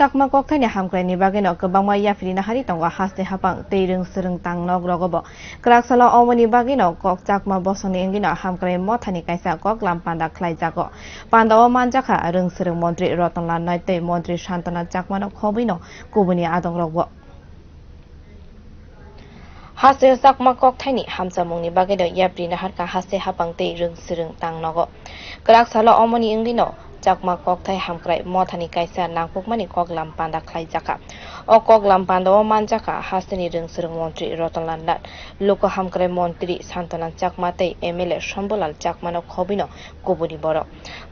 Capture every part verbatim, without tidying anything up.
Chakma kokthaini hamkraini bagwino kwbangma yapri nahari tongo haste hapang tei rwng swrwng tang nok rogobo. Kwrak salo omoni bagwino kok Chakma bosongni wngwino hamkrai mothani kaisa koklam panda khlaijago. Pandao manjakha rwng swrwng montri Rotonlal Nath tei montri Santana Chakmano khobwino kubuni adongrokbo. Haste Chakma kokthaini hamchamungni bagwino yapri naharkha haste hapang tei rwng swrwng tang nogo. Kwrak salo omoni wngwino Chakma kokthai hamkrai mothani kaisa nangkukmani koklam panda khlaijakha. O koklam pandao manjakha hasteni rwng swrwng montri Rotonlal Nath, luku hamkrai montri Santana Chakma tei M L A Shambhulal Chakmano khobwino kubuni borok.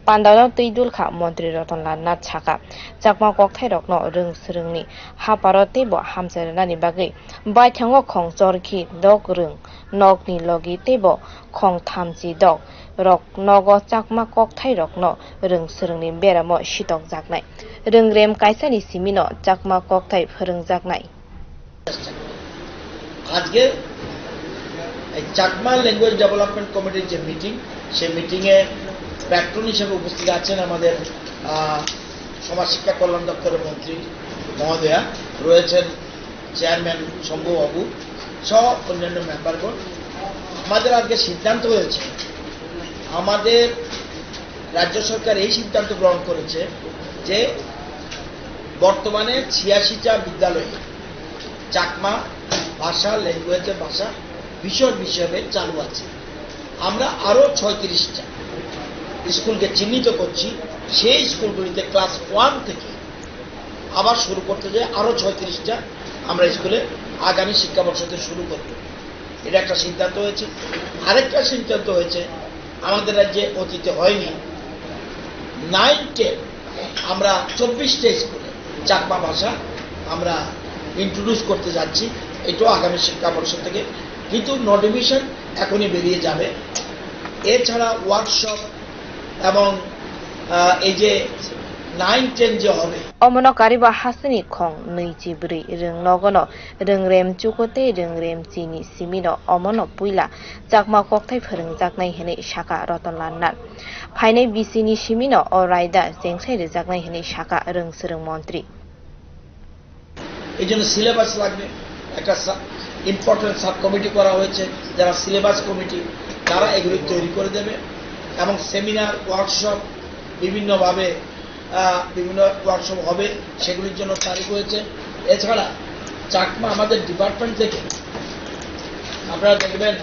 Pandao twi dulkha montri Rotonlal Nath sakha, Chakma kokthairokno rwng swrwngni haparo teibo hamchai rwnani bagwi baithango khong chorkhi dok rwng nokni logi teibo khong thamchi dok rok nogo Chakma kokthairokno rwng swrwngni beramo sitokjaknai. Rwng rem kaisani simino Chakma kokthai phwrwngjaknai. আজকে এই Chakma language development কমিটির যে মিটিং, সেই মিটিংয়ে প্যাট্রন হিসেবে উপস্থিত আছেন আমাদের, আহ, সমাজ শিক্ষা কল্যাণ দপ্তরের মন্ত্রী মহোদয়া, রয়েছেন চেয়ারম্যান শম্ভু বাবু সহ অন্যান্য মেম্বারগণ। আমাদের আজকে সিদ্ধান্ত হয়েছে, আমাদের রাজ্য সরকার এই সিদ্ধান্ত গ্রহণ করেছে যে বর্তমানে ছিয়াশিটা বিদ্যালয়ে চাকমা ভাষা, ল্যাঙ্গুয়েজের ভাষা বিষয় হিসেবে চালু আছে। আমরা আরও ছয়ত্রিশটা স্কুলকে চিহ্নিত করছি, সেই স্কুলগুলিতে ক্লাস ওয়ান থেকে আবার শুরু করতে যাই, আরও ছয়ত্রিশটা আমরা স্কুলে আগামী শিক্ষাবর্ষ থেকে শুরু করব। এটা একটা সিদ্ধান্ত হয়েছে। আরেকটা সিদ্ধান্ত হয়েছে, আমাদের রাজ্যে অতীতে হয়নি, নাইন টেন আমরা চব্বিশটা স্কুলে চাকমা ভাষা আমরা ইন্ট্রোডিউস করতে যাচ্ছি। এটাও আগামী শিক্ষাবর্ষ থেকে, কিন্তু নোটিফিকেশন এখনই বেরিয়ে যাবে। এছাড়া ওয়ার্কশপ এবং, আহ, এই যে নাইন টেন যে হবে, Omono kariba hasteni khong nwi chi bwrwi rwng nogono rwng rem chuko tei rwng rem chini simino omono puila Chakma kokthai phwrwngjaknai hwnwi sakha Rotonlal Nath. Phainai bisini simino o raida chengsai rwjaknai hwnwi sakha rwng swrwng montri. এই জন্য সিলেবাস লাগবে, একটা important sub committee করা হয়েছে, যারা syllabus committee, তারা এগুলি তৈরি করে দেবে। এবং সেমিনার, ওয়ার্কশপ বিভিন্নভাবে, আহ, বিভিন্ন ওয়ার্কশপ হবে, সেগুলির জন্য তারিখ হয়েছে। এছাড়া চাকমা আমাদের ডিপার্টমেন্ট থেকে আপনারা দেখবেন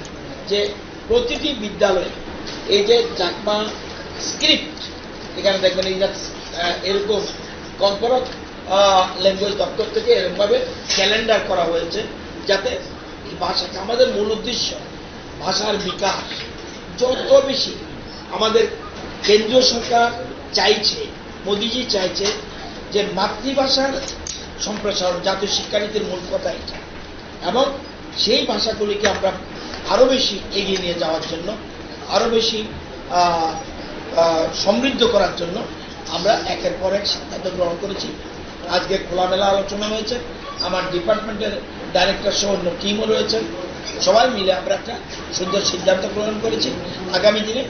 যে প্রতিটি বিদ্যালয়ে এই যে চাকমা স্ক্রিপ্ট, এখানে দেখবেন এই যে, আহ, এরকম কর্পোরেট, আহ, ল্যাঙ্গুয়েজ দপ্তর থেকে এরকমভাবে ক্যালেন্ডার করা হয়েছে, যাতে এই ভাষাকে, আমাদের মূল উদ্দেশ্য ভাষার বিকাশ। যত বেশি আমাদের কেন্দ্রীয় সরকার চাইছে, মোদিজি চাইছে যে মাতৃভাষার সম্প্রসারণ, জাতীয় শিক্ষানীতির মূল কথা এটা। এবং সেই ভাষাগুলিকে আমরা আরো বেশি এগিয়ে নিয়ে যাওয়ার জন্য, আরো বেশি, আহ, আহ, সমৃদ্ধ করার জন্য আমরা একের পর এক সিদ্ধান্ত গ্রহণ করেছি। আজকে খোলামেলা আলোচনা হয়েছে, আমার ডিপার্টমেন্টের ডাইরেক্টর সহ অন্য টিমও রয়েছেন, সবাই মিলে আমরা একটা সুন্দর সিদ্ধান্ত গ্রহণ করেছি। আগামী দিনে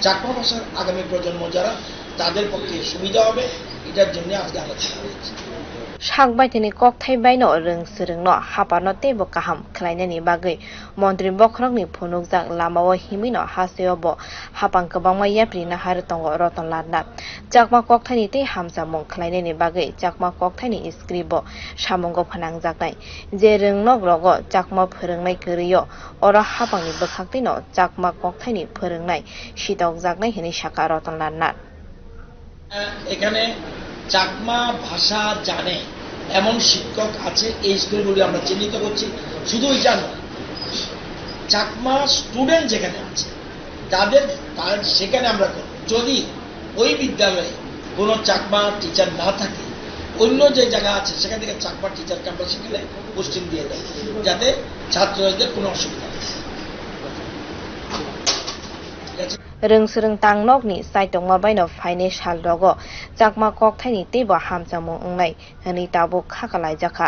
চাকমা ভাষার আগামী প্রজন্ম যারা, তাদের পক্ষে সুবিধা হবে, এটার জন্য আজকে আলোচনা হয়েছে। Sak baithani kokthai baino rwng swrwngno haparno teibo kaham khlainani bagwi montri bokhorokni phunukjak lamao himwino hasteo bo hapang kwbangma yapri nahar tongo Rotonlal Nath. Chakma kokthaini tei hamchamung khlainani bagwi Chakma kokthaini script bo samungo phnangjaknai. Je rwngnok rogo Chakma phwrwngnai kwrwio, oro hapangni bwkhaktwino Chakma kokthaini phwrwngnai sitokjaknai hwnwi sakha Rotonlal Nath. এখানে চাকমা ভাষা জানে এমন শিক্ষক আছে, এই স্কুলগুলি আমরা চিহ্নিত করছি। শুধু এটা নয়, চাকমা স্টুডেন্ট যেখানে আছে, তাদের, তার, সেখানে আমরা করব। যদি ওই বিদ্যালয়ে কোনো চাকমা টিচার না থাকে, অন্য যে জায়গা আছে, সেখান থেকে চাকমা টিচারকে আমরা সেখানে পোস্টিং দিয়ে দেবো, যাতে ছাত্রদের কোনো অসুবিধা না হয়। ঠিক আছে? Rwng swrwng tang nokni chaitokma baino phainai sal rogo Chakma kokthaini teibo hamchamung wngnai hwnwi tabuk kha kalaijakha.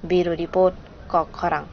Bureau Report, Kok Khorang.